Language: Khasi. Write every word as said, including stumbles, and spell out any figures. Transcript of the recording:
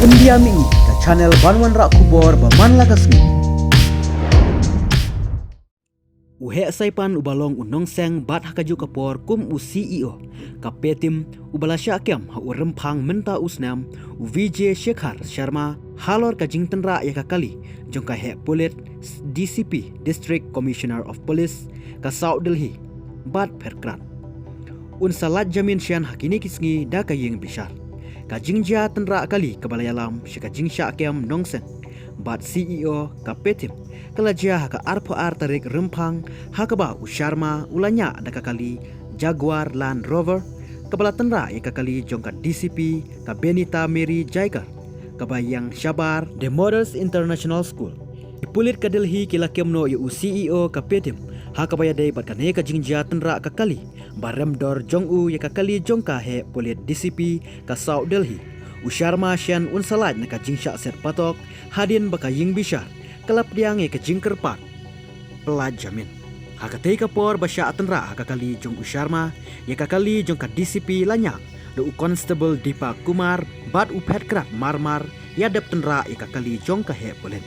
India Mihngi, ka channel ban wanrah khubor ba man la ka sngi. U heh saipan uba long u nongseng bad ha kajuh ka por kum u C E O ka Paytm, uba la shah kem ha u Rymphang mynta u snem, u Vijay Shekhar Sharma, halor ka jingtynrah ïa ka kali jong ka heh pulit D C P, District Commissioner of Police, ka South Delhi, bad pyrkhat un sa lait jamin shen ha kine ki sngi da ka ïing bishar. Ka jingjia tynrah kali kaba la ïalam sha ka jingshah kem nongseng bad C E O ka Paytm ka la jia ha ka arphew ar tarik Rymphang, ha kaba u Sharma u la ñiah da ka kali Jaguar Land Rover, kaba la tynrah ïa ka kali jong ka D C P, ka Benita Mary Jaigar, kaba ïeng shabar The Models International School. Ki pulit ka Delhi ki la kem noh ïa u C E O ka Paytm ha kaba ïadei bad kane ka jingjia tynrah ka kali ba rem dor jong u ïa ka kali jong ka heh pulit D C P ka South Delhi. U Sharma shen un sa lait na ka jingshah set patok hadien ba ka ïing bishar ka la pdiang ïa ka jingkyrpad pyllait jamin. Ha katei ka por ba shah tynrah ha ka kali jong u Sharma ïa ka kali jong ka D C P, la ñiah da u Constable Deepak Kumar bad u pyrkhat marmar ïa dep tynrah ïa ka kali jong ka heh pulit.